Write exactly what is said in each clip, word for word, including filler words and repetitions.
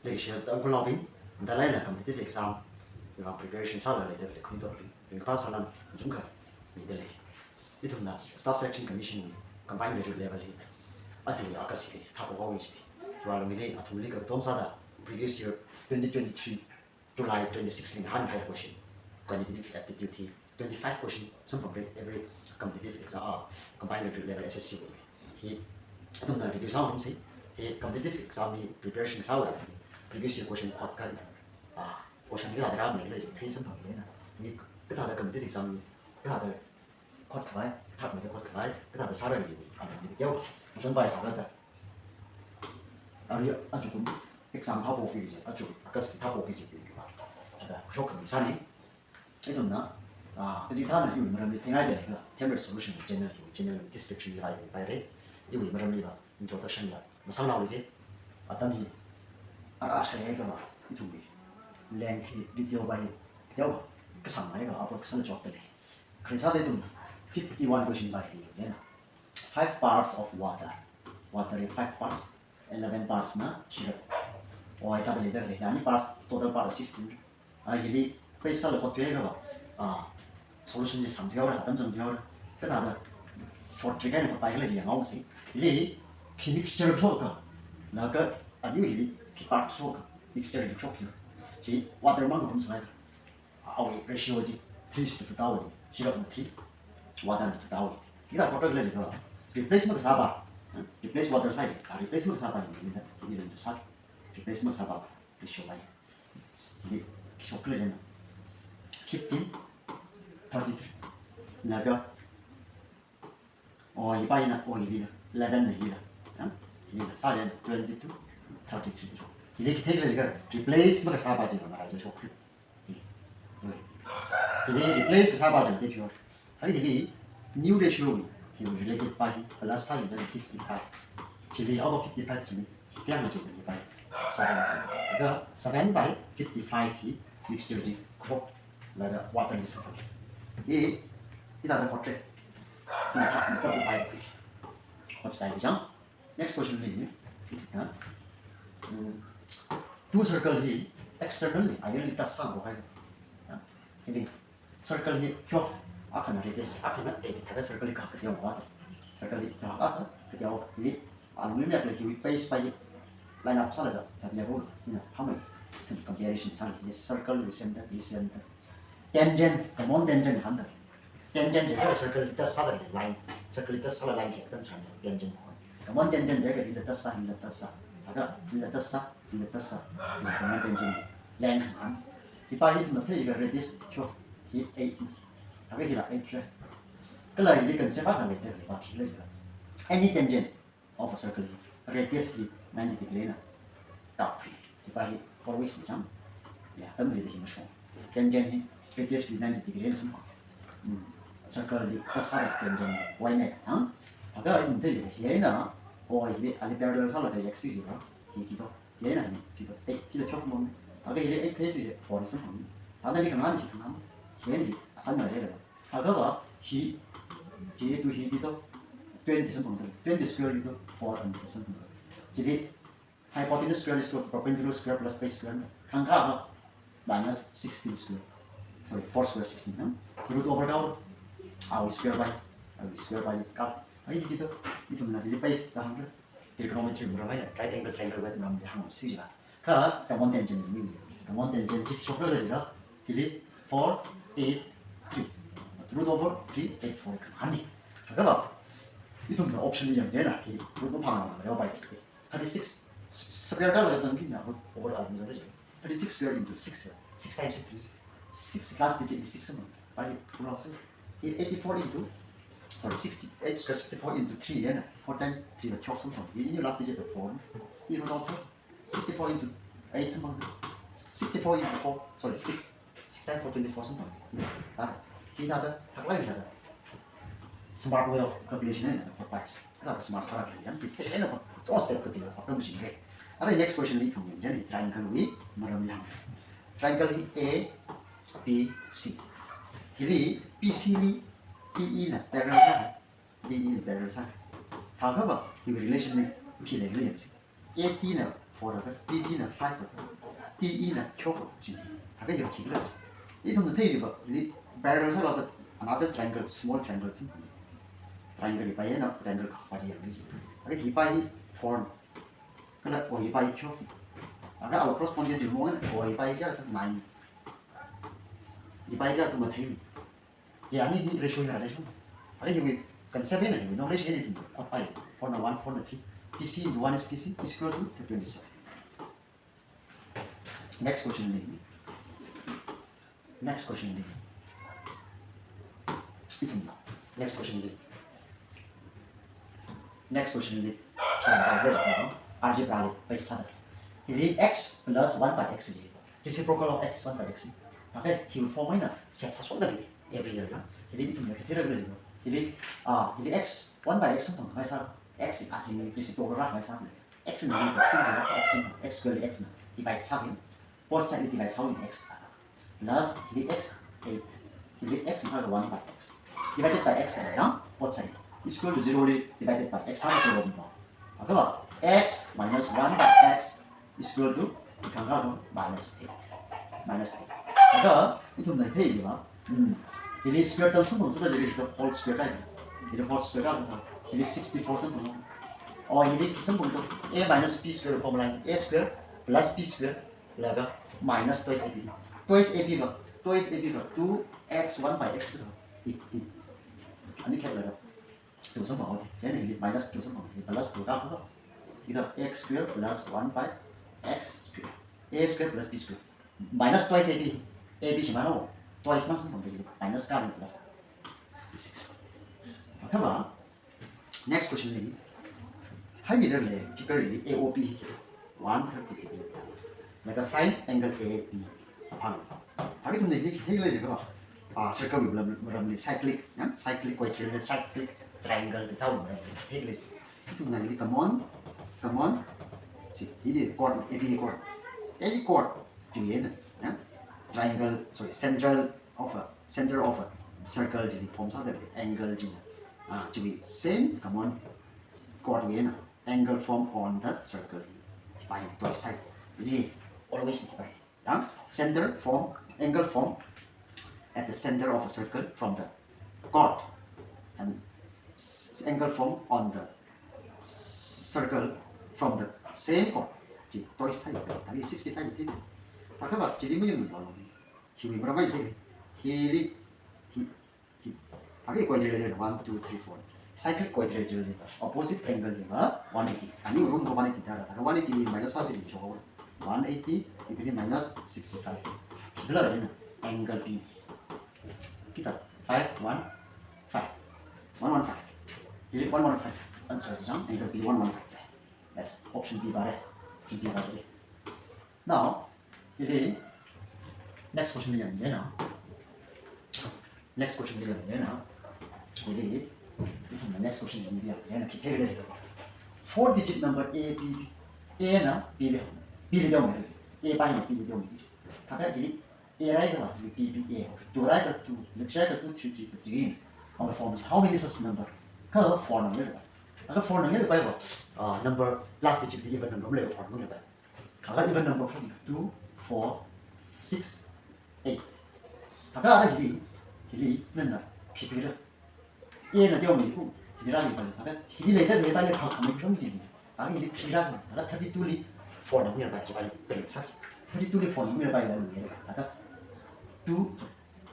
Leishiya Tangkhulnaobing, matailak eina competitive exam wui vang preparation sālaga leida khalei khanuithotbing, ringkaphā salām kachungkha mida lei. Ithumna Staff Selection Commission wui combined graduate level hi aja August li thāpok haoki kaji. Chiwui lungli athumli katom sāda previous year twenty twenty-three July twenty-six li ngahānkahai question, quantitative aptitude hi twenty-five question samphangre every competitive exam, ah, combined graduate level S S C wui. Hi athumna review sāngarumsa. Hi competitive exam hi preparation sāhaowa, previous year question khotkha, ah, question kathāda rāmei khala chi theisamphangki kaji na. Hi kathāda competitive exam hi kathāda khotkhavai, thakmeida khotkhavai, kathāda sāra kaji hi, ana mida teokha machonpai sāra da. Arui aja kum exam thāpokki kaji, aja August li thāpokki kaji hi va, thāda kashok khami sāna. Ithumna, ah, kachikathāna iwui maramli theingaida leiakha, Temred Solution channel hi, channel description li vai, vai paira. Iwui maramli va introduction la masānglui kaji. Atam hi ara shaiakha va, ithumwui length hi video va hi teokha kasāngakha upload kasāla chotda lei. Kharing sāda ithumna fifty-one question va hi leina, five parts of water. Water hi five parts, eleven parts na shirap. O, hithāda leida khalei, yani parts, total parts sixteen. Ah, hili paste sālaga khotthuiakha va, ah, solution chi sangthuihaora, atam sangthuihaora. Kathāda short trick eina khotpai khala chi yanghaosa. Hili khi mixture shoka, laga aniu hili khi part shoka, mixture hi shok hi. Chi water mang ngarumsālaga, awui ratio chi three is to two tāhaowa, shirapna three, waterna two tāhaowa. Hithāda khotda khalei chi va, replace makasāpa, eh? Replace water sāi, ah, replace makasāpa ni, ni, ni, ni, ni, sā, replace makasāpa, ratio va. Hili khi shok khala china, fifteen, thirty-three. Laga, o, hi pa hina, o, hilila, eleven na hila. Ha? Hilila, sā china, twenty-two, thirty-three. Hili khi thei khala jiakha, replace makasāpa chi va, mara ja shok khala. Hili replace kasāpa chi va thei khala. Hili, hili new ratio hi, hi related pa hi, plus sā hina fifty-five. Chili, out of fifty-five chili, kayākha chi hi pa hi, seven. Laga seven by fifty-five hi mixture chi kashok, laga water li sāpa. Hi, hithāda khotra. Hithāda khotra pa hi. Khotsai chang. Next question li, ha? Mm. Two circle hi externally, iron li tatsā haohai. Ha? Hili circle hi twelve, akhana radius, akhana eight, thāda circle hi kahak kateowa da. Circle hi kahak kateowa, hili alungli mek lei, hiwui base pa hi line up sālaga, thāda yaowa, hina, hāngmei, ithum comparison sāli, hili circle wui center, hili center. Tangent, common tangent hānda. Tangent jiakha circle li tatsāda line, circle li tatsāla line khayā atam chān tangent hon. Common tangent jiakha hila tatsā, hila tatsā. Laga hila tatsā, hila tatsā. Hila common tangent. Length hān. Hi pa hi ithumna theiakha radius twelve, hi eight. Laga hila eight ra. Kala hili concept akha leida khalei pa khila jiakha, any tangent of a circle hi radius hi ninety degree na kapkhui. Hi pa hi four ways na chang. Ya, atam hili hi mashong. Tangent hi radius hi ninety degree na samphang. Hmm. Circle li tatsā tangent hi, why not? Ha? Laga ithum thei hi eina, o, hili ali parallel sālaga x hi jiakha, hi kito. Hi eina hi kito. Eight kito chok mon. Laga hili eight phase hi four samphang. Thāda hili khangahān hi khangahān. Hi eina hi asan na rela. Laga va hi, hi tu hi kito, twenty samphang, twenty square kito, four hundred samphang. Chili hypotenuse square is equal to perpendicular square plus base square. Khangakha va minus sixteen square. Sorry, four square sixteen, ha? Root over kau, awui square by, awui square by kau. Ai kito, ithumna hili base da hāngra. Trigonometry maram eina, right angle triangle wui maramli hāngsi jiakha. Kha common tangent ni, common tangent chi shok khala jiakha, hili four, eight, three. Root over three, eight, four khangahān ni. Laga va, ithumna option li yangda na, hi root maphānglākla pai. Thirty-six square kala zangki na, root over alung zangki. Thirty-six square into six, six times six, thirty-six. Six last digit hi six samphang. Pai, pulau se. Hi eighty-four into, sorry, sixty-eight square, sixty-four into three, ya na? Four times three va twelve samphang. Hi ina last digit va four. Hi root out sixty-four into eight samphang. Sixty-four into four, sorry, six. Six times four, twenty-four samphang. Thāda. Hithāda, thaklāk hithāda. Smart way of calculation eina khotpai. Thāda smart sāra khalei yam, hithāda khot, two step kapi khot kamu singre. Arui next question li ithum yangda, hi triangle wui maramli hāng. Triangle hi A B C. Hili B C li D E na parallel sā, D E na parallel sā. Thākha va, hiwui relation li khi leili yangsi. A D na four akha, P D na five akha, T E na twelve akha, chi. Thākha hi khikhala. Ithumna theiva, hili parallel sālaga another triangle, small triangle chi. Triangle hi pai na, triangle kaphā chi yang chi. Thākha hi pai hi four. Kala O hi pai twelve. Thākha our corresponding chi mong na, O hi pai kayā, nine. Hi pai kayā, tu mathei. Chi ani hi ratio hi ratio. Ara hiwui concept na hiwui, no ratio anything. Kot pai. Four na one, four na three. P C into one is P C is equal to twenty-seven. Next question li. Next question li. Ithumna. Next question li. Next question li. Algebra li. Pai sāda. Hili x plus one by x li. Reciprocal of x, one by x. Thākha hi form eina set sāshonda lei every year ya. Hili ithumna kathira lei. Hili, ah, hili x, one by x samphang khavai sā, x hi azing reciprocal rākhavai sā lei. X na C zero x samphang, x square x na divide sā lei. Both side divide sā lei x. Plus hili x eight. Hili x na one by x. Divided by x ya, both side. Is equal to zero li divided by x sā zero ni. Akha x minus one by x is equal to, ikang ka minus eight. Minus eight. Akha, ithumna thei jiva. Hmm. Hili square term samphang sāda hili whole square kai. Hili whole square ka, hili sixty-four samphang. O hili khi samphang to, a minus b square formula, a square plus b square laga minus twice ab. Twice ab va, twice ab va, two x one by x to. Hi, hi. Ani khep laga. Two samphang, okay. Then hili minus two samphang, hili plus two ka, ka. Hithā x square plus one by x square. A square plus b square. Minus twice ab. Ab shimān haowa. Twice mang samphang, hili minus ka, hili plus. Sixty-six. Akha va, next question li. Haimida lei figure li A O P hi one thirty degree. Laga find angle A B. Apam. Thākha ithumna hi, hi lei jiakha, ah, circle wui maram, maramli cyclic, ya? Cyclic quadrilateral, cyclic triangle, wui thāwui maramli hi lei. Ithumna hili common, common. Chi, hili chord, A B chord. Any chord chiwui eina, ya? Triangle, sorry, central of a, center of a circle chili form sāda lei, angle china. Ah, chiwui same common chord wui eina angle form on the circle. Pai twice side. Chi always pai. Yang, center form, angle form at the center of a circle from the chord, and s-, angle form on the circle from the same chord. Chi twice side. Thākha sixty-five degree. Thākha va, chili mayanglu. Hiwui maram hi, hili, hi, hi. Thākha quadrilateral, one, two, three, four. Cyclic quadrilateral hiva, opposite angle hiva one eighty. Ani room ko one eighty da, da, da, one eighty li minus sāsi li shok. One eighty, ithumli minus sixty-five. Khikhala lei na, angle B. Kita, five one five. One one five. Hili one one five. Answer chi chang, angle B one one five. Yes, option B ba re. Option B ba re. Now, hili next question li yanglu na. Next question li yanglu na. Hili, ithumna next question li yanglu na. Khi thei lei. Four digit number A, B, B. A na B li, B li dong. A pai na B li dong. Thākha hili A rāi kha, hili B, B, A. Okay. Two rāi kha two, hili three rāi kha two, three, three, two, three. Okay, form how many such number? Kha four number. Kha four number pai va, uh, number last digit li even number le four number pai. Kha even number form two, four, six, eight. Kha ara hili, hili nana, khi pira. A na teomeikha, hili rāli pai. Kha hili leida leipai le phākhamei shong hili. Kha hili three rā, kha thirty-two li four na ngai pai, chi pai, kali sa. Thirty-two li four na ngai pai, la ngai. Kha two,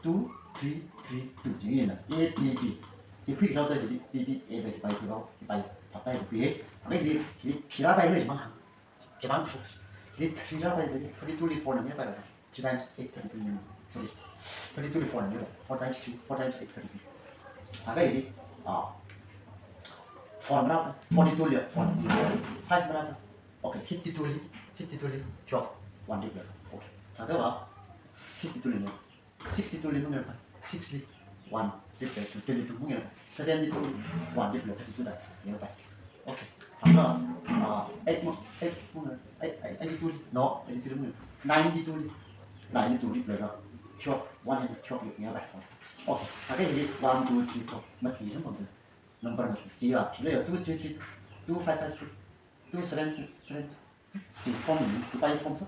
two, three, three, two. Chi na A, B, B. Hili khuikhao ta hili B, B, A da hi pai, hi pai, hi pai. Phātai hi. Kha hili, hili three rāpai le ma. Kebang, hili three rāpai, thirty-two li four na ngai pai, three times eight, thirty-two ni. Sorry, thirty-two li four na ngai pai, four times three, four times eight, thirty-two. Kha hili, ah, four marā, forty-two li four na ngai pai, five marā. Okay, fifty-two li, fifty-two li twelve, one ripla. Okay, kha va, fifty-two li ngai. Sixty-two li mangai pai, six li one ripla, twenty-two mangai pai, seventy-two li one ripla, thirty-two da ngai pai. Okay. Kha, ah, eight ma, eight mangai, eight, eight, eighty-two li, no, eighty-two li mangai. Ninety-two li, ninety-two ripla, twelve, one hundred twelve li ngai pai. Okay. Kha hili one, two, three, four, mati samphang da. Number mati. Chi va, chi le two, three, three, two, five, five, two, two, seven, six, seven, two. Inform ni, ipai inform sa.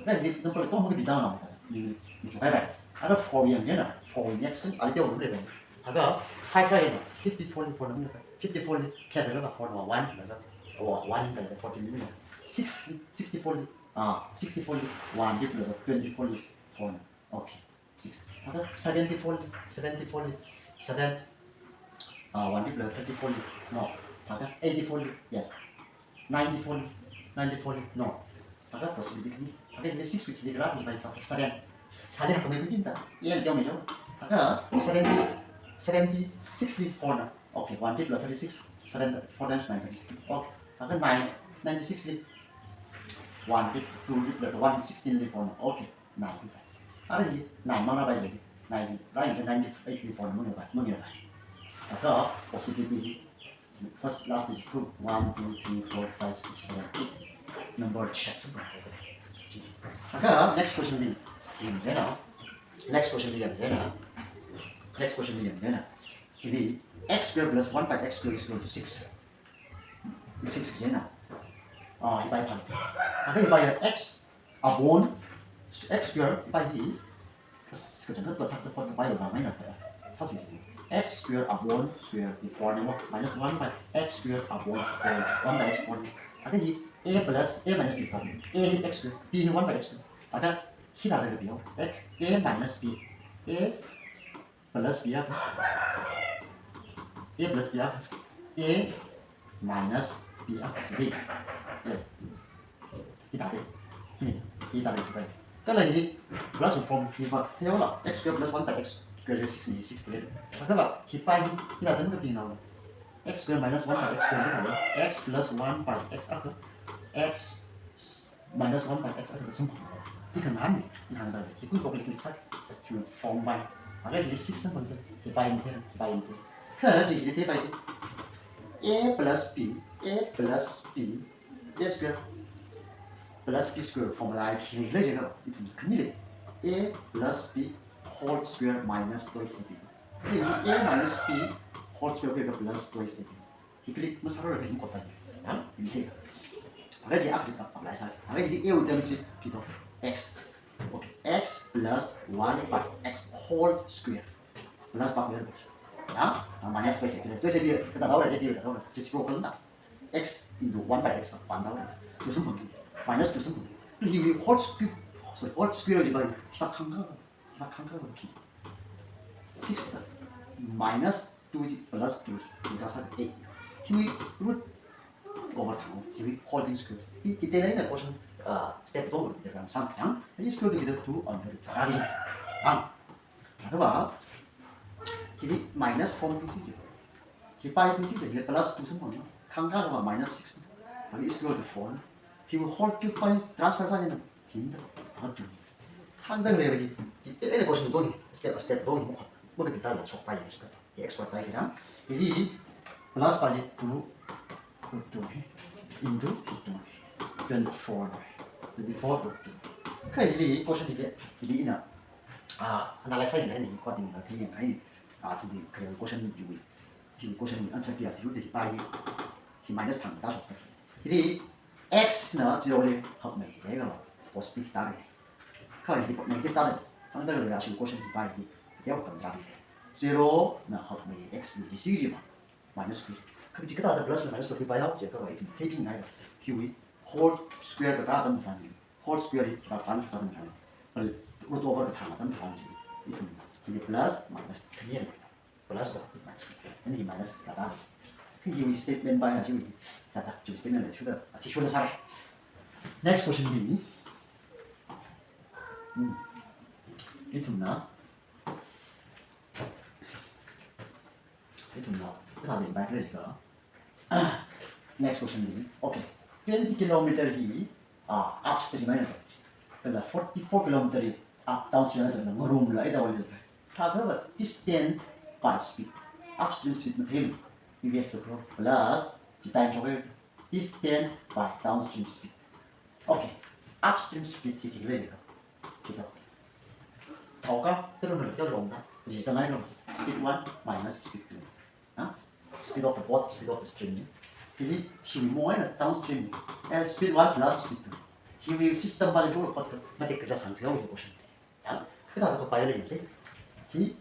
Right, ni number two mo ki bidang na ta. Ni, ni chukai bai. Ara four yang na, four next, ali teo le. Aga five right na, fifty-four ni four na. Fifty-four ni, kya da four na, one na, oh, one in the fourteen ni. Six, sixty-four ni, ah, sixty-four ni, one ni, twenty-four ni four na. Okay. Six. Thākha seventy-four li, seventy-four li, seven. Ah, one li plus thirty-four li. No. Thākha eighty-four li, yes. Ninety-four li, ninety-four li, no. Thākha possibility khani. Thākha hili six li thili kala hi bai thākha seven. Sali hakmei kukin ta. Iya, jao mei jao. Thākha seventy, seventy-six li four na. Okay, one li plus thirty-six, seven, four times nine, thirty-six. Okay. Thākha nine, ninety-six li one li, two li plus one, sixteen li four na. Okay. Nine. Ara hi nine mang rāpai lei. Nine, right, ninety-eight li four mang rāpai, mang rāpai. Thākha possibility hi first, last digit two, one, two, three, four, five, six, seven, eight. Number check sa pai. Thākha next question li yanglu na. Next question li yanglu na. Next question li yanglu na. Hili x square plus one by x square is equal to six. Hi six kaji na. Ah, hi pai phan. Thākha hi pai x upon x square hi pai hi. Kas, kachangkhat pa thak thak pa pai ba mai na pa. Sāsi. X square upon square before ni wa minus one by x square upon four, one by x upon. Thākha hi a plus a minus b form. A hi x square, b hi one by x square. Thākha hithāda kapiyo. X, a minus b. A plus b akha. A plus b akha. A minus b akha. Yes. Hithāda. Hi, hithāda hi pai. Kala hi plus form hi pa. Theola x square plus one by x square is six ni, six ni. Thākha hi pai hi, hithāda kapinao. X square minus one by x square hithāda. X plus one by x akha. X minus one by x akha samphang. Hi khangan, hāngda, hi kun tokli click sā. Hi form bai. Ara hi six samphang ta. Hi pai mte, hi pai mte. Kha chi hi te pai. A plus b, a plus b, a square plus b square formula hi lei jikha. Ithum khani lei. A plus b whole square minus twice a b. Hi a minus b whole square kha plus twice a b. Hi click masāra kha hi kotai. Ha? Hi. Ara chi apply, apply sā. Ara hi a wui term chi kito x. Okay. X plus one by x whole square. Plus by square. Ya? Ah, minus twice a b. Twice a b. Kathāda ra, a b kathāda ra. Reciprocal na. X into one by x kathāda ra. Two samphang. Minus two samphang. Hi whole square. Sorry, whole square li bai. Hi pa khangkha. Hi pa khangkha khi. Six ta. Minus two chi plus two, chi kasā eight. Hiwui root over thang, hiwui whole thing square. Hi, hi te lei na question, uh, step two, the ram sam yang. Hi square root two under root. Thāda hi. Ang. Thāda ba, hi minus form pi si chi. Hi pi pi si chi, hi plus two samphang. Khangkha ba minus six. Thāda hi square root four. Hiwui whole cube pi transfer sā ni na. Hi ta, thāda two. Hāngda lei hi. Hi te lei question two ni. Step, step two ni mo kha. Mo ka pita la chok pai ni ka. Hi x square tai kira. Hili plus pi two root two hi into root two hi. Twenty-four hi. Twenty-four root two. Kha hili question hi, hili ina, ah, analyze sāi ni, according to the, ah, to the question you will. Hi question ni answer kia hi ru de hi pi hi. Hi minus thang ta shok ta. Hili x na zero li hakmei le ka positive ta le. Kha hili negative ta le. Hāngda lei ya shi question hi pi hi. Hi ya kan ta le. Zero na hakmei x ni di si ji ma. Minus square. Kha chi kathāda plus na minus square pi ya, je ka ba ithum taking ngai ba. Hiwui whole square ka ka tam tharan. Whole square hi ka tan ka tam tharan. Root over ka thang tam tharan ji. Ithum hili plus minus khani. Plus ba minus. Ani hi minus la ta. Hiwui statement pi ya hiwui. Sāda, hiwui statement la chuda. Athi chuda sā. Next question ni. Hmm. Ithumna. Ithumna, kathāda impact lei ka. Next question ni. Okay. Twenty kilometer hi, ah, upstream eina zat. Kala forty-four kilometer hi up downstream eina zat, ngarumla eina wali zat. Thākha ba distance by speed. Upstream speed mathei. U S to grow plus the time shok. Distance by downstream speed. Okay. Upstream speed hi khi lei ka. Khi to. Thao ka, tero na tero long ta. Ji sa ngai long. Speed one minus speed two. Ha? Speed of the boat, speed of the stream ni. Hili, hi mo eina downstream. Eh, speed one plus speed two. Hiwui system pali chungda khot matik kachā sāngthuihaowa hi question. Yang, kathāda khotpaiya leisei. Hi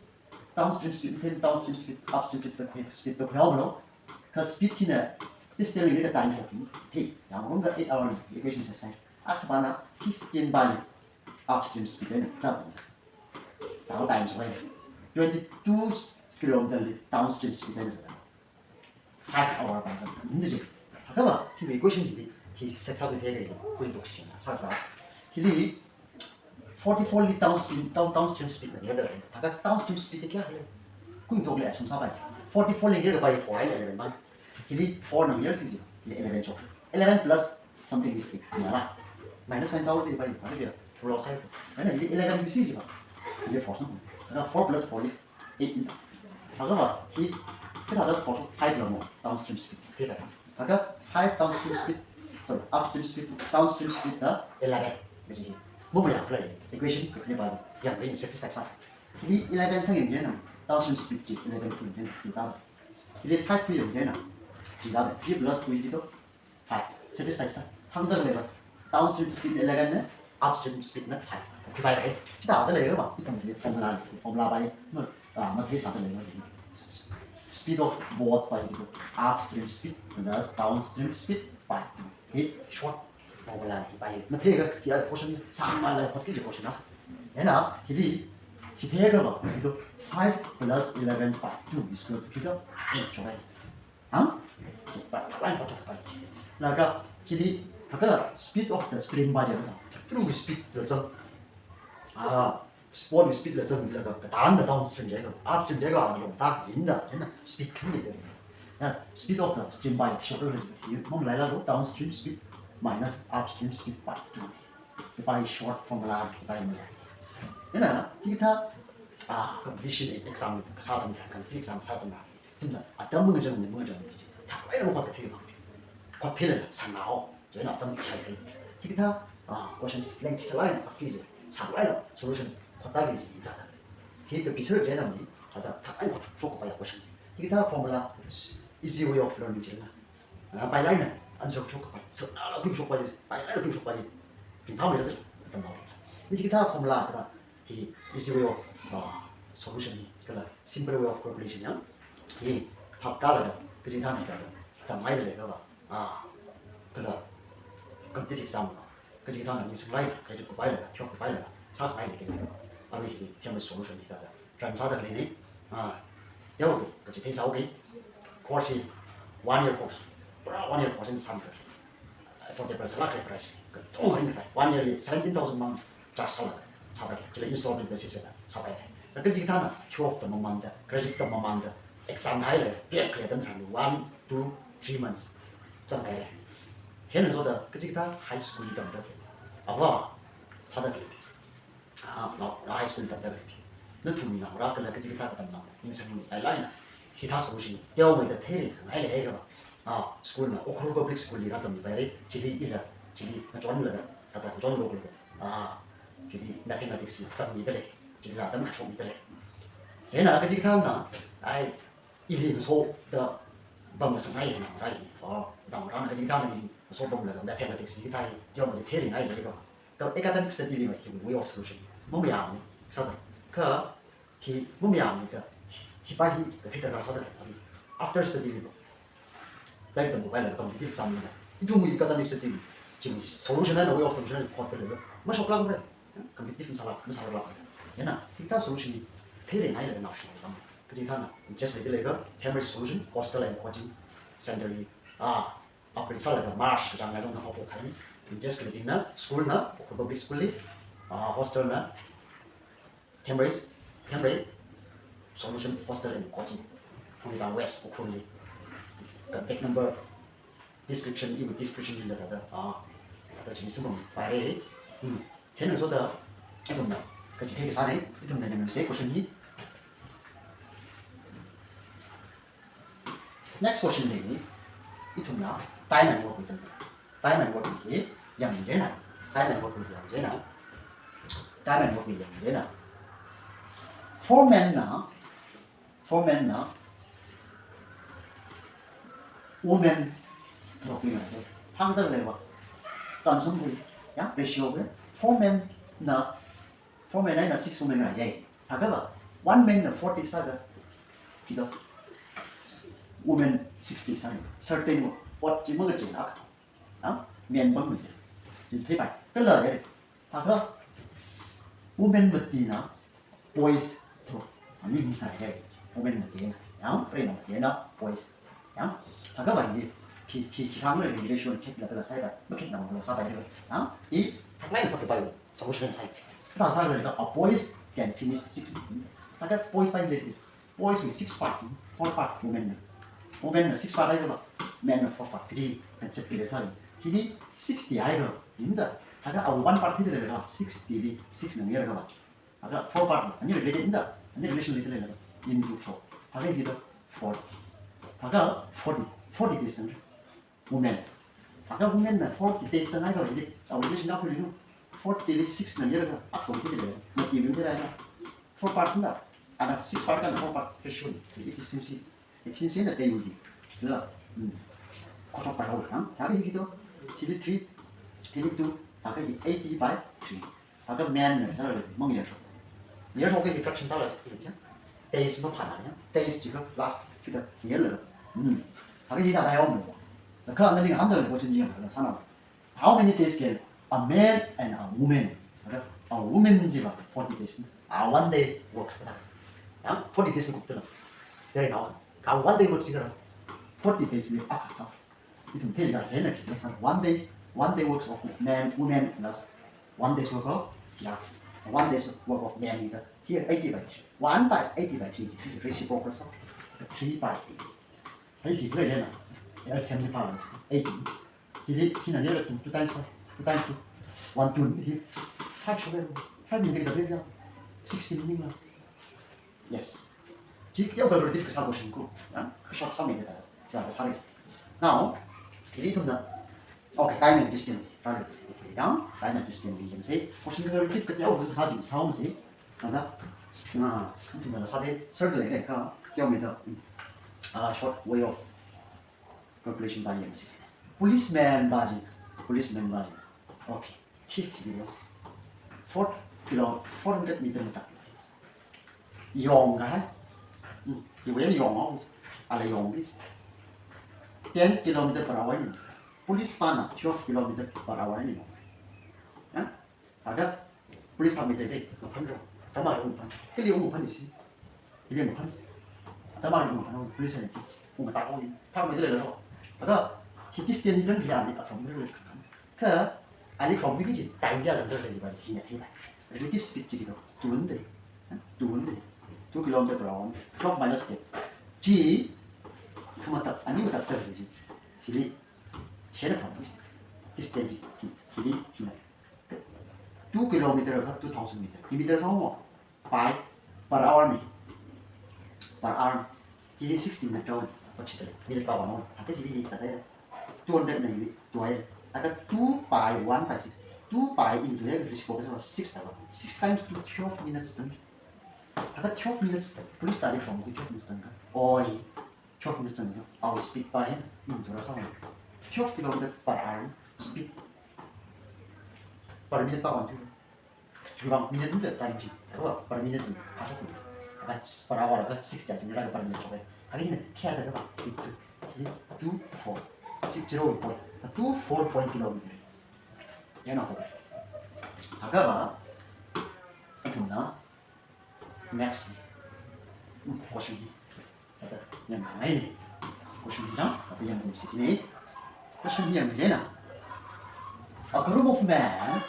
downstream speed, then downstream speed, upstream speed da khui, speed da khuihaowa lo. Kha speed hina distance li ka time shok hi. Hi, yangrumda eight hour li equation sāsai. Akhapana fifteen pali upstream speed eina zat. Tao time shok hi. Twenty-two kilometer li downstream speed eina zat. Five hour pai zat. Hindi ji. Hakaba, hi equation hi, hi set sāthuithei kha, kuingatok shina sākha. Hili forty-four li downstream, down, downstream speed na yada. Haka downstream speed kya hai? Kuingatok le asum sāpai. Forty-four li yada pai four ai eleven pai. Hili four na yar si ji, hili eleven chok. Eleven plus something is eight. Nala. Minus sign tao de pai, pai de. Rule outside. Ana hili eleven bi si ji ba. Hili four something. Ana four plus four is eight. Haka ba, hi, kathāda four, five la mo, downstream speed. Thei ba. Haka five downstream speed, sorry, upstream speed, downstream speed na eleven. Kaji hi. Mo mo ya apply. Equation ko ni ba. Yang ni satisfy sā. Hili eleven sāngaina, downstream speed ji eleven khuihaina. Hili five khuihaina. Three plus two ji to five. Satisfy sā. Hāngda leiva. Downstream speed eleven na, upstream speed na five. Khuipai rai. Chithāda leiva. Ithumli formula, formula pai. Ma, ah, matheisāda leiva. Speed of boat pai to upstream speed plus downstream speed pai. Hi short formula hi pai. Matheikha, hi question sāmala khotki ji question na. Hina, hili, hi theikha ba, hi to five plus eleven pai two is equal to eight chok rai. Hang? Ba, ba, line for chok pai. Laga, hili, taka speed of the stream ba ya. Through speed the sun. Ah, speed, speed la zanglaga, katangda downstream jiakha, upstream jiakha, ana longta, yinda, yinda, speed khangaida. Ya, speed of the stream pai shorter than here. Mamalaila lo, downstream speed minus upstream speed pai two. Hi pai short formula, hi pai maya. Hina, hikathā, ah, competition exam kasā atam, competitive exam sā atam. Ithumna atam mangachang ni mangachang ni, thāklāk eina khot kathei bang. Khot theilala sānao, chieina atam khuishai hai. Hikathā, ah, question lengthi sālāk eina khotki ji. Sālāk eina solution khotda ki ji thāda. Hi ka pisar chieina mi, thāda thāklāk eina khotshok kapai question. Hikathā formula, easy way of learning chieina. Ah, pailāk eina answer khotshok kapai. Sānala khuishokpai, pailāk eina khuishokpai. Ringphāmeida, atam nao. Ni hikathā formula kathā, hi easy way of, uh, solution hi, kala simple way of calculation yang. Hi, hapta laga, kachikathāna kathāda, tamngaida leikha ba, ah, kala competitive exam, kachikathāna ningsanglāk eina, graduate kupailaga, twelve kupailaga, sākhavai leikha ba. Arui hi, themwui solution hithāda run sāda leina, ah, teodu, kachi theisāhaoki, course hi, one year course, pura one year course eina sāmida. Affordable sālāk kahai price. Katonga ringkaphā. One year li seventeen thousand mang charge sālaga, sāda, chila installment basis la sāpai. Kha kachikathāna, twelve tamamanda, graduate tamamanda, exam thāhaila, gap khalei atam tharan one, two, three months zangpai. Hina soda, kachikathā high school li tamda, ava, sāda khalei. Ah, naongarā high school tamda khalei. Nathumwui naongarā kala kachikathā katamnao, ningsanglāk eina. Hithā solution, teomeida theirei khangai leikha ba. Ah, school na, Ukhrul Public School li rātammipaira, chili ila, chili ngachonlaga, thāda ngachonlokla. Ah, chili mathematics li tammida lei, chili rātam kashokmida lei. Chieina kachikathāna, ai, ili masoda pamngasakngai naongarā hi. Ah, naongarāna kachikathāna ili maso pamlaga, mathematics hikathā hi, teomeida theirei ngai leikha ba. Kha academic study li ma, hiwui way of solution. Mamayāmana, sāda. Kha hi mamayāmana da, hi pai hi kathei darkar sāda. After study li ma, lairik tamkhuipaila competitive exam li ma, ithumwui academic study li, chi solution eina way of solution eina khotda leiva. Mashoklākmara. Competitive masālāk, masālākmara. Hina, hikathā solution hi theirei ngailaga naoshinao tam. Kachikathāna interest leida leikha, Themrei Solution, Hostel and Coaching Center hi. Ah, April sālaga March kachāng eina haophok kahaina. Interest khaleibingna, school na, Ukhrul Public School li, ah, hostel na, Themrei, Themrei Solution Hostel and Coaching, Khongritang West, Ukhrul li. Contact number description, iwui description lila thāda, ah, thāda chili samphangpaira. Hmm. Hina soda, ithumna, kachi thei kasāna, ithumna yangmisei question hi. Next question hi, ithumna time and work wui zangda. Time and work wui yangda na. Time and work wui yangda na. Time and work wui yangda na. Foreman na, foreman na, woman, work wui yangda. Hāngda leiva. Kansam kui, ya, ratio kui, four men na, four men na six women rāi. Thākha va, one man na forty sākha, kilo, women sixty sākha, certain ot chi mangachei lāk. Ah, men bang mi. Chi theipai. Kala ya. Thākha, women matina boys to. Ani mi kai dai. Women matina. Yang, prei matina boys. Yang. Thākha va ni. Khi, khi, khi hāngla relation khitla kala sāpai. Makhitna kala sāpai. Yang. I, thākha nai ko pai. Solution side. Thākha sākha, a boys can finish six. Thākha boys pai le. Boys wui six part, four part women na. Women na six part ai kha, men na four part. Kaji concept kile sāli. Hili sixty ai kha, inda. Thākha a one part hili le kha, sixty li six na ngayar kha. Thākha four part, ani related inda. Ani relation related le kha. Into four. Thākha hili forty. Thākha forty. Forty percent. Women. Thākha women na forty days sāngai kha, hili, a relation na khuli nu. Forty li six na ngayar kha, akha hili le. Mati wui hili le. Four part na. Ana six part kha na four part ratio. Efficiency. Efficiency na te yu di. La. Hmm. Kochok pai hao, ha? Thākha hili to. Hili three. Hili two. Thākha hi eighty by three. Thākha men na sāra le, mangayar shok. Ngayar shok hi fraction thāla, ya. Days maphāna, ya. Days chi kha last, kita, ngayar le. Hmm. Thākha hi thāda yao mo. Thākha nali ngahānda le, question yangla sāna. How many days can a man and a woman? Thākha, a woman chi va forty days. A one day works thāda. Ya, forty days kupta. Very now. Ka one day works thāda. Forty days li akha sā. Ithum theiya, hina khi sā, one day, one day works of man, woman plus one day's work of, ya, one day's work of man ni da. Here, eighty by three. One by eighty by three is reciprocal sā. Three by eighty. Hai khi khala na. L C M ni pa la, eighty. Hili, hina ni la two, two times five, two times two. One, two, hi five shuwa, five ni da, sixteen ni la. Yes. Chi teokha relative kasā question ko. Ya? Kashort sāmida. Sā, sorry. Now, hili ithumna. Okay, time and distance. Relative. Ya? Time and distance. Question relative kateokha kasā di sāmisi. Nada. Na, ithumna sāda, sir le ka, teomida. Ah, short way of calculation pa yangsi. Policeman pa chi. Policeman pa chi. Okay. Thief hi yangsi. Four kilo, four hundred meter matailāk. Yong kahai. Hmm. Iwui eina yong haowa. Ala yong bi. Ten kilometer per hour ni. Police pana twelve kilometer per hour ni. Ha? Thākha police pa mi te te, ngaphan ro. Atam ro ngaphan. Kali ung ngaphan si. Kali ngaphan si. Atam ro ngaphan, police ni te. Ung ta ko ni. Thākha mi te le lo. Thākha, hi distance ni rang ya ni, atam ro le. Kha, ali from wiki chi, time ya zang ro le ba, hina thei ba. Relative speed chi kito, two hundred. Two hundred. Two kilometer per hour. Twelve minus ten. Chi, kha matailāk, ani matailāk ta chi. Hili, share from wiki. Distance chi, hili, hina. Two kilometer ka two thousand meter. Hi meter sāmo? Pi per hour ni. Per hour. Hi sixty meter. Pachita. Minute pa one hour. Ate hi hi tate. Two hundred ni hi two hour. Ate two pi one by six. Two pi into ya, reciprocal six pi. Six times two, twelve minutes. Ate twelve minutes. Police study from twelve minutes. Oi. Twelve minutes tang, our speed pa hin, into rāsā. Twelve kilometer per hour speed. Per minute pa one two. Chivang minute tu time chi. Thākha per minute tu, ha shok. Thākha per hour ka six ja sing ra per minute shok. Thākha hina kya thākha ba, two, three, two, four, six zero point. Two four point kilometer. Ya na ko. Thākha ba, ithumna Next. Hmm, question hi. Ata, yangngai ni. Question hi jang, ata yangsi ni. Question hi yangli na. A group of men.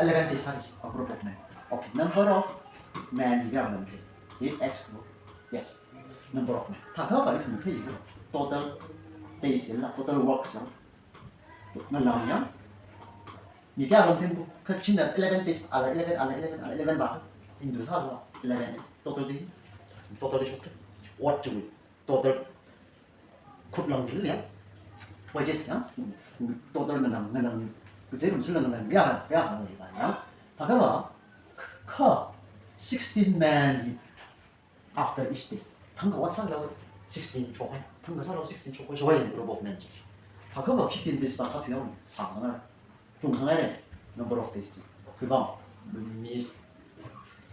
Eleven days, sorry. A group of men. Okay, number of men hi yangli. Eight X group. Yes. Number of men. Thākha ba ithum thei. Total days la, total work la. Ngalam ya. Mi kayā lam themko, kha china eleven days, ala eleven, ala eleven, ala eleven ba. Into sā ba, eleven days. Total di, total di shok. What do we? Total khut lang di ya. Wages ya. Total ngalam, ngalam. Kuche rum sila ngalam ya, ya, ya, ya. Thākha ba, kha sixteen men hi after each day. Thangkha what sālo sixteen shokhai. Thangkha sālo sixteen shokhai. Shokhai in group of men. Thākha va fifteen days va sāthuihaowa, sāngai, chungsangai re, number of days chi. Khuivang, mi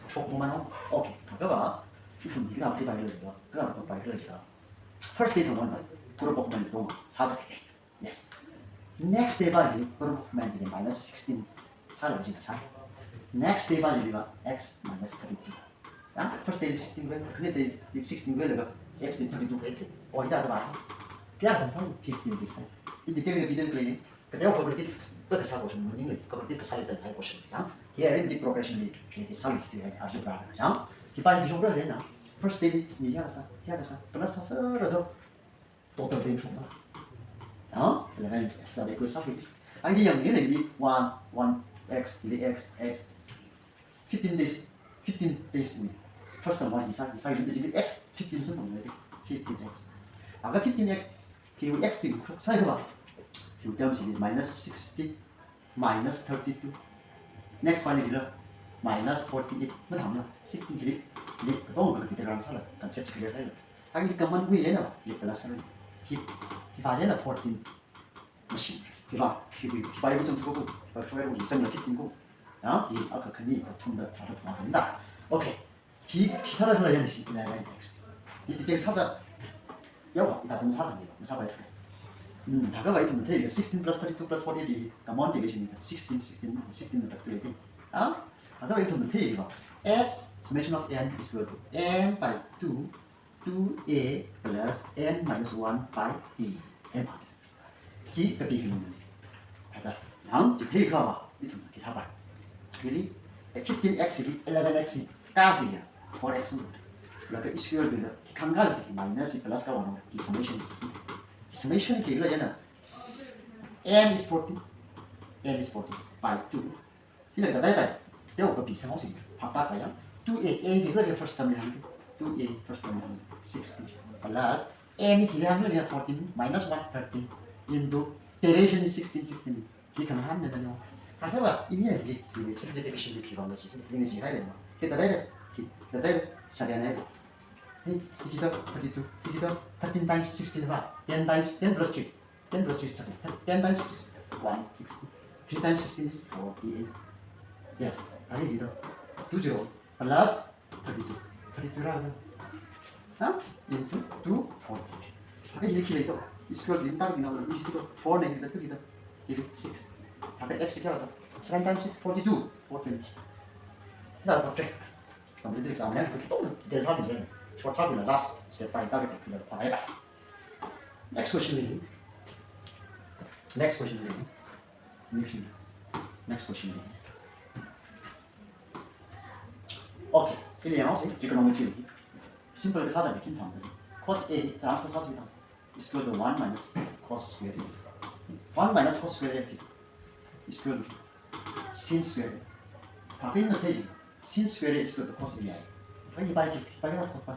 shokmamān haowa. Okay, thākha va, ithum hikathā phi pai lei va, kathā phi pai lei va. First day thang one va, group of man tong, sāda kite. Yes. Next day va hi, group of man hi minus sixteen. Sālaga chi sā. Next day va hi va, x minus thirty-two. Ya, first day sixteen wui, second day sixteen wuilaga, x wui thirty-two wui. Oh, hithāda va. Kayā thang sā, fifteen days sā. In detail ka video play ni. Kateokha cooperative, ka kasā question maninglei, cooperative kasā lei zan hai question. Ya. Hi arithmetic progression li, hi sālui hi tu ya, algebra na. Ya. Hi pai hi shokra lei na. First day li, ni ya kasā, ya kasā. Plus sāsāra do. Total term shokma. Ha? Eleven, sāda equal sāki. Ai, hi yang ni ni one, one, x, hi x, x. Fifteen days, fifteen days wui. First term va hi sā, hi sā, hi x, fifteen sāda ni, fifteen x. Aga fifteen x, hi x pin sāi kaba. Hi term chi minus sixty. Minus thirty-two. Next one hi la, minus forty-eight. Mathāmala, sixteen hi, hi, katong ka integral sāla, concept clear sāla. Hi common wui lei na, hi plus sāla. Hi, hi va lei na fourteen. Machine. Hi va, hi wui, hi va hi zang ko, hi va hi zang la fifteen ko. Ya, hi akha khani, kathum da, thāda, thāda, thāda. Okay. Hi, hi sāda khala yan hi eleven x. Hi detail sāda. Yawa, ithum sāda ni, masāpai. Hmm, thākha va ithum thei sixteen plus thirty-two plus forty-eight hi common division ni, sixteen, sixteen, sixteen na thirty-eight. Ha? Thākha va ithum thei va. S summation of n is equal to n by two, two a plus n minus one by a. N by Chi kapi khanina. Hithāda. Nang, chi phei kha va, ithum khi sāpai. Hili, eh, fifteen x hili, eleven x hi, kasā ya, four x na. Laga square tui la, khi khangkā chi minus chi plus ka one, khi summation chi. Khi summation khi la yana, n is fourteen, n is fourteen by two. Hila kathāda dai dai. Teo kapi sāhaosi. Phaptākha ya. Two a, a hi kala first term li hāng. Two a first term li hāng. Sixteen. Plus n hi kili hāng le fourteen minus one, thirteen. Into derivation is sixteen, sixteen. Hi khangahānna da no. Hāngkha va, ini ya, hi, hi, simplification li khi vang da chi. Ini chi hai le ma. Kathāda dai dai. Kathāda dai dai. Sāda nai. Hi, hi kita thirty-two. Hi kita thirteen times sixteen va. Ten times, ten plus three. Ten plus six, thirty. Ten times six, one sixty. Three times sixteen is forty-eight. Yes, again, two zero plus thirty-two. Thirty-two ra, huh? Into two forty. Again, hi khi lei to. Square root in tar bina, is to four negative two kita. Six. Again, x kya hota? Seven times six, forty-two. Four twenty. That's okay. Competitive exam li, detail sābing. Short sābing, last step by target. Next question. Next question. Next question. Next question. Okay. Hili yanghaosi, trigonometry. Simple kasā da bikin tham. Cos A transfer sāsi tham. Is equal to one minus cos square A. One minus cos square A is equal to sin square A. Thākha ina thei, sin square A is equal to cos A I. Pai, pai, pai, pai, pai.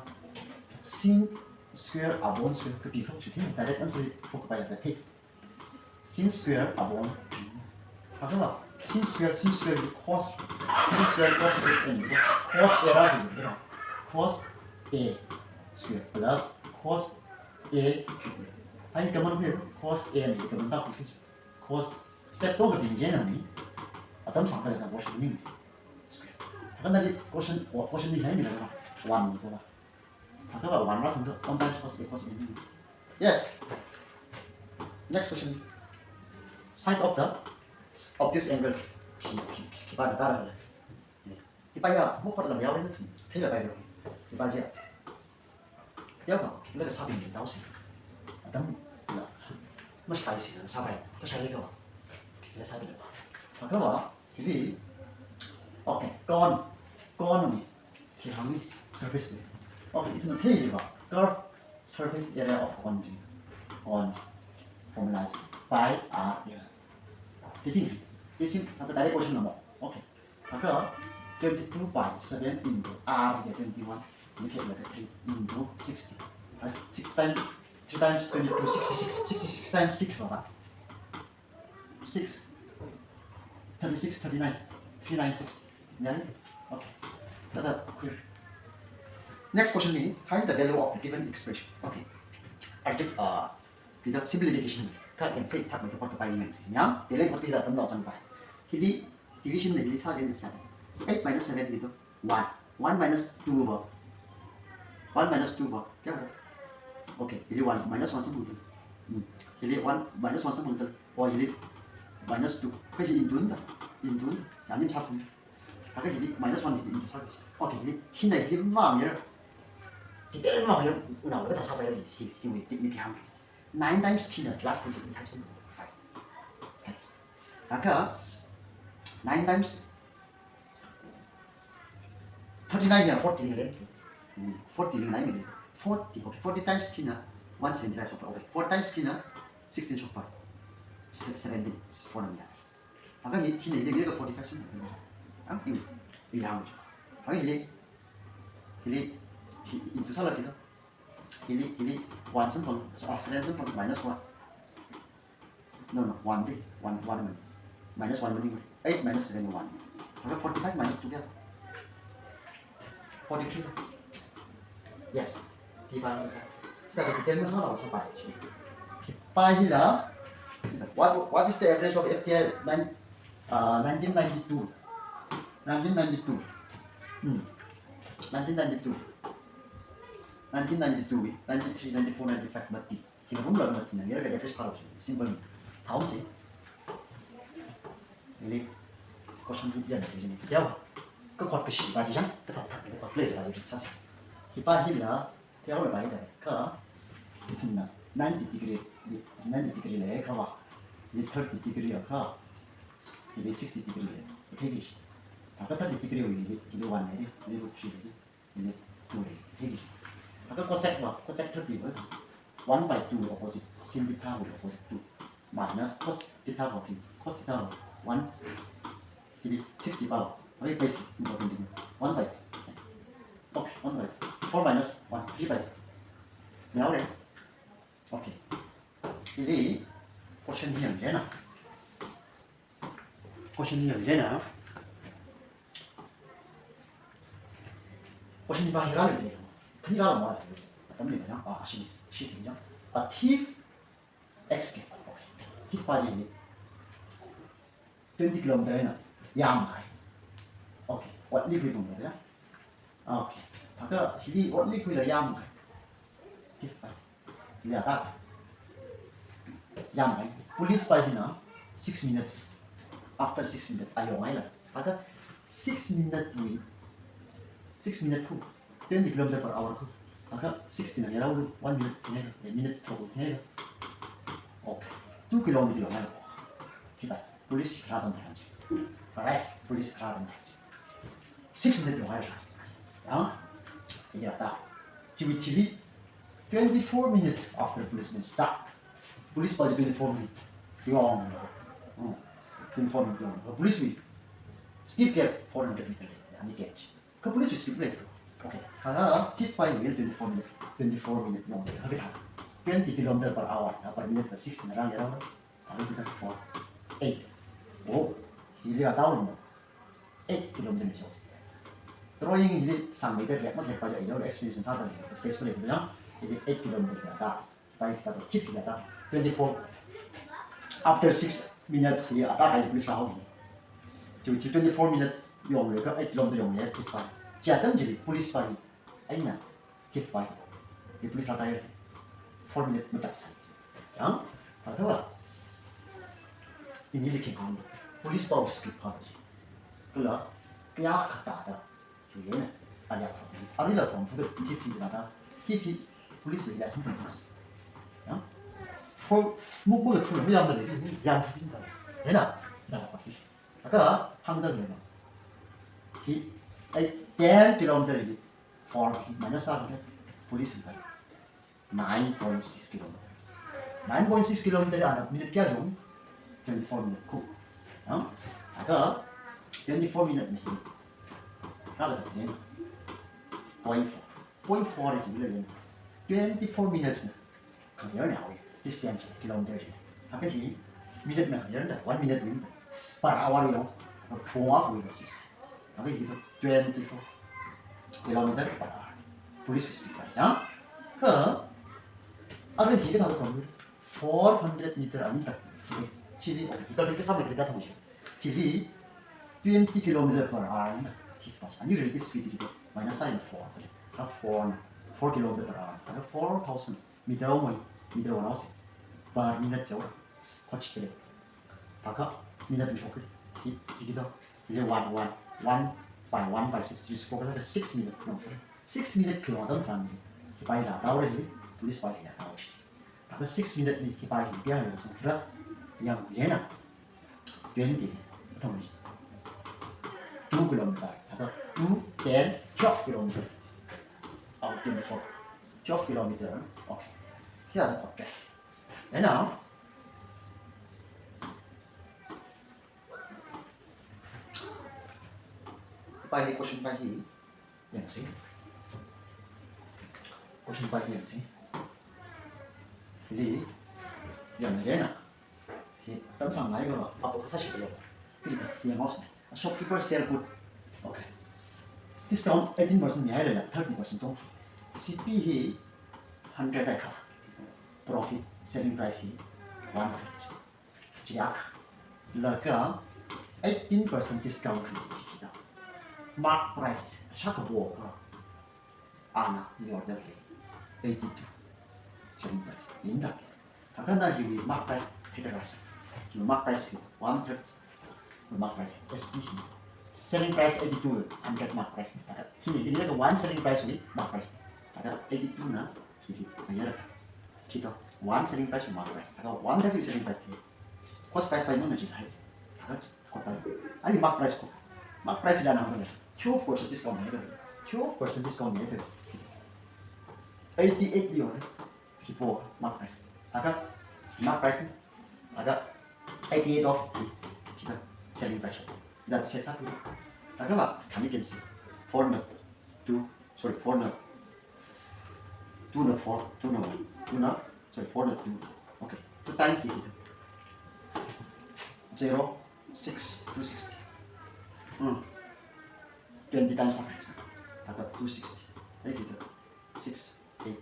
Sin square upon square kapi kha chi thei, direct answer shokpai da thei. Sin square upon. Hāngkha va, sin square, sin square cos, sin square cos square A, cos A rāsi, cos A square plus cos A cube. Ai, common hui, cos A ni common ta kusi. Cos step two kapi je na ni. Atam sāngkha sā question ni. Square. Hāngkha na question, question ni hai ni la. One ni ko la. Thākha va one rāsang to, one times cos A cos A ni. Yes. Next question. Side of the obtuse angle. Khi, khi, khi, khipā da tara le. Khipā ya, mo pat lam yao le thum. Thei la pai le. Khipā ya. Teo ka, khi la sābing le tao si. Atam la. Mas pai si la sāpai. Ka sai le ka. Khi la sābing le. Thākha va, hili. Okay, cone. Cone ni. Khi hāng ni, surface ni. Okay, ithumna thei va, curve surface area of cone chi. Cone formula chi. Pi r L. Thei thing. Isim, thākha direct question na mo. Okay. Thākha twenty-two pi seven into r chi twenty-one. Ni khe la three into sixty. Plus six times, three times twenty-two, sixty-six. Sixty-six times six va. Six. Thirty-six, thirty-nine. Three nine six. Yāni? Okay. Thāda khuiya. Next question ni, find the value of the given expression. Okay. Article, uh, with the simplification. Kha yangsa, thakmei thakot kapai yangsa. Yang, tele kot pila tamnao zangpai. Hili division na hili sāki na seven. Eight minus seven hili to one. One minus two va. One minus two va. Kya hai? Okay, hili one minus one samphang tal. Hmm. Hili one minus one samphang tal. Or hili minus two. Kha hi into na. Into na. Yani masāphung. Kha hili minus one hili into sāki. Okay, hili. Hina hili mavāmira. Titele mavāmira. Unao la thāsāpaira hi. Hi, hi wui technique hi hāng. Nine times khina plus this is five seventy-five times. Kha nine times thirty-nine ya forty lingre. Hmm, forty ling nine lingre. Forty, okay, forty times khina one seventy-five shokpai. Okay, four times khina sixteen shokpai. Se-, seventeen, four na ya. Kha hi, hina hili ngirka forty-five seventy-five. Ang, hi, hi hāng. Kha hili, hili, hi, into sāla hili. Hili, hili, one samphang, ah, seven samphang minus one. No, no, one di, one, one mana. Minus one mana. Eight minus seven, one. Kha forty-five minus two kya? Forty-three. Yes. T bar sāka. Sāda detail masāla sāpai. Khipā hila. What, what is the average of F T I nine, uh, nineteen ninety-two? Nineteen ninety-two. Hmm. Nineteen ninety-two. Nineteen ninety-two, ninety-three, ninety-four, ninety-five, mati. Hi room la mati na, ngirka average phālo. Simple. Thao si. Hili question hi yangsa ni. Yao. Kakhot kashi pa chi chang, kathā thā, kakhot play pa chi sāsa. Khipā hila, thao la pa hila, kha, ithumna ninety degree, ninety degree lei kha va, ni thirty degree kha, ni sixty degree lei. Thei ki. Kha thirty degree wui, ni one lei, ni root three lei. Unit two lei, thei ki. Kha cosec va, cosec thirty va. One by two opposite, sin theta wui opposite two. Minus cos theta va, cos theta va, one. Hili sixty va. Okay, base important thing. One by two. Okay, one by two. Four minus one, three by two. Now, right? Okay. Hili question hi yangsa na. Question hi yangsa na. Question hi pa hi rāli le. Khani rāla ma le. Atam le ma ya. Ah, shi, shi ya. A thief escape. Okay. Thief pa hi twenty kilometer na yāmkahai. Okay. Ot likhui pamda ya. Okay. Kha hili ot likhuila yāmkahai. Thief pa. Hili atak. Yāmkahai. Police pa hina six minutes. After six minutes ayongaila. Kha six minute wui. Six minute khu. Twenty kilometer per hour khu. Kha six minute ya, one minute thing ya, a minute thing ya. Okay. Two kilometer yongaila. Theipai. Police rātamda. Arrive. Police rātamda. Six minute yongaila. Ya. Hili atak. Chiwui thili twenty-four minutes after policemen start. Police pa twenty-four minutes yong. Hmm. Twenty-four minutes yong. Police wui speed gap four hundred meter lei. Ani gap. Kha police wui speed lei. Okay. Kha thief pa hi twenty-four minutes. Twenty-four minutes yong. Kha twenty kilometer per hour. Per minute six na rang ya. Thāda four, eight. Oh, hili atak lo. Eight kilometer ni shok. Drawing hili sāngmeida lek ma lek pa ya, yo explanation sāda, space pa le ya. Hili eight kilometer ya ta. Pai pa to thief ya ta. Twenty-four. After six minutes hi atak kahai police la hao. Chiwui twenty-four minutes yonglaga eight kilometer yonglei thief pa. Chi atam chili police pa hi. Eina, thief pa hi. Hi police la tai. Four minutes matap sai. Yang, thāda va. Ini lei khikhan. Police pawui speed pa chi. Kala, kayākha thāda. Yena, alia pa. Arila pa, fu thief hi la ta. Thief hi police la sim pa. Yang. Fo, mu mu la tu, mu yang la le, yang fu ta. Yena, la pa. Kha, hāngda lei ma. Hi, ai, ten kilometer hi, four hi, minus sāda, police hi, nine point six kilometer. Nine point six kilometer ana minute kayā yong? Twenty-four minute khu. Hā? Kha, twenty-four minute na hi. Kha, kha, point four. Point four hi, twenty-four minutes na. Khangayarna haowa, distance, kilometer hi. Kha hi, minute na khangayarna, one minute wui na, per hour yong, pung akhawui na sixty. Kha hi twenty-four kilometer per hour. Police wui speed pa ya. Kha, ara hi kathāda khon, four hundred meter ānda. Chili, okay, equal to sum equal to thong. Chili twenty kilometer per hour ānda. Thif pa. Ani relative speed hi minus sign four. Ka four na. Four kilometer per hour. Ka four thousand meter awui. Meter one hour se. Per minute jaw. Coach tele. Taka minute mi shokri. Hi, hi kito. Hi one, one, one by one by six. Chili square ka six minute. No, six minute kilometer per hour. Hi pai la tau re hi. Police pai la tau. Taka six minute ni khi pai hi pia hi song fra. Yang yena. Twenty. Thong ni. Two kilometer. Taka two, ten, twelve kilometer. Out twenty-four. Twelve kilometer. Okay. Kia ta kote. And now, pai hi, question pai hi. Yangsi. Question pai hi yangsi. Li. Yang jena. Hi, tamsang ngai ko, apo kasa shi lo. Hi, hi yang os. A shopkeeper sell good. Okay. Discount eighteen percent ni hai la, thirty percent tong. C P hi hundred ai ka. Profit, selling price hi one thirty. Chiak. Laga eighteen percent discount ni chi kita. Mark price, shaka bo ka. Ana, order le. Eighty-two. Selling price. Inda. Taka na hi mark price, figure price. Hi mark price hi one third. Mark price, S P hi. Selling price eighty-two, hundred mark price. Taka hi, hi ni one selling price hi, mark price. Taka eighty-two na, hi hi, kaya. Kita, one selling price, mark price. Taka one third selling price hi. Cost price pai no na jin hai. Taka, cost pai. Ani mark price ko. Mark price la na mana. Twelve percent discount ni. Twelve percent discount ni. Eighty-eight ni. Kipo mark price. Taka mark price. Taka eighty-eight of kita selling price. That sets up. Taka ba, kami can see. Four na two, sorry, four na two na four, two na one, two na, sorry, four na two. Okay, two times it. Zero six two sixty. Hmm. Twenty times apa? Taka two sixty. Ai kita six eight.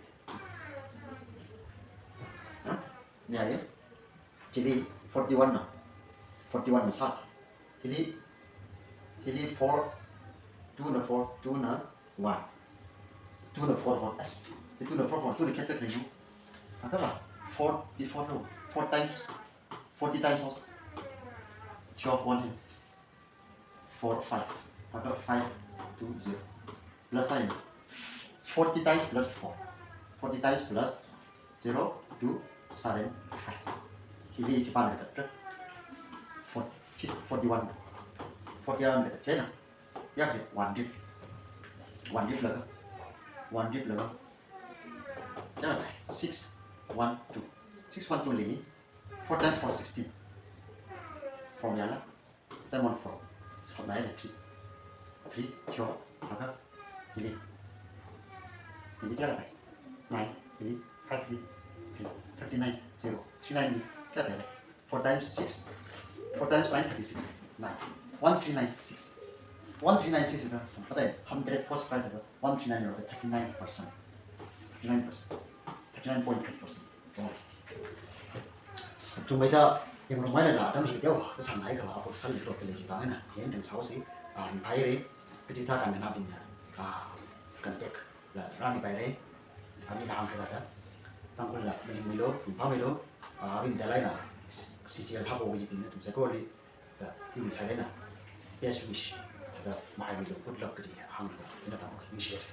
Huh? Ya, ya. Chili forty-one na. Forty-one na sa. Chili, chili four, two na four, two na one. Two na four, four. As. Two na four, four. Two na kya tak nahi. Apa ba? Forty-four na. Four times, forty times also. Twelve one hai. Four, five. Taka five two zero. Plus sign. Forty times plus four. Forty times plus zero two seven five. Hili kipan kata. Four, forty-one. Forty-one kata chena. Ya, one dip. One dip laga. One dip laga. Ya, six one two. Six one two lini. Four times four, sixteen. Four ya la. Then one four. So, nine and three. Three, sure. Maka, hili. Hili kya aata hai? Nine, hili, five, hili, three. Thirty-nine, zero. Three nine hili kya aata hai? Four times six. Four times nine, thirty-six. Nine. One three nine six. One three nine six ka, samphangda, hundred cost price ka, one three nine eina thirty-nine percent. Thirty-nine percent. Thirty-nine point five percent. Chungmeida, yangrong maila la, atam hi deo, kasāngai kala, apo sāli lo tele jibang na, yan teng sao si, ah, ni pai re, kajitha kan na bin na, ah, contact la, rāmi pai re, ami la hāngkahai thāda, Tangkhul la, maning milo, pungpa milo, ah, arin dalai na, si, si chil thabo kajibing na, tum sa ko li, da, iwi sa na, best wish, thāda, mai milo, good luck kaji, hāngda, ina tang, ina share.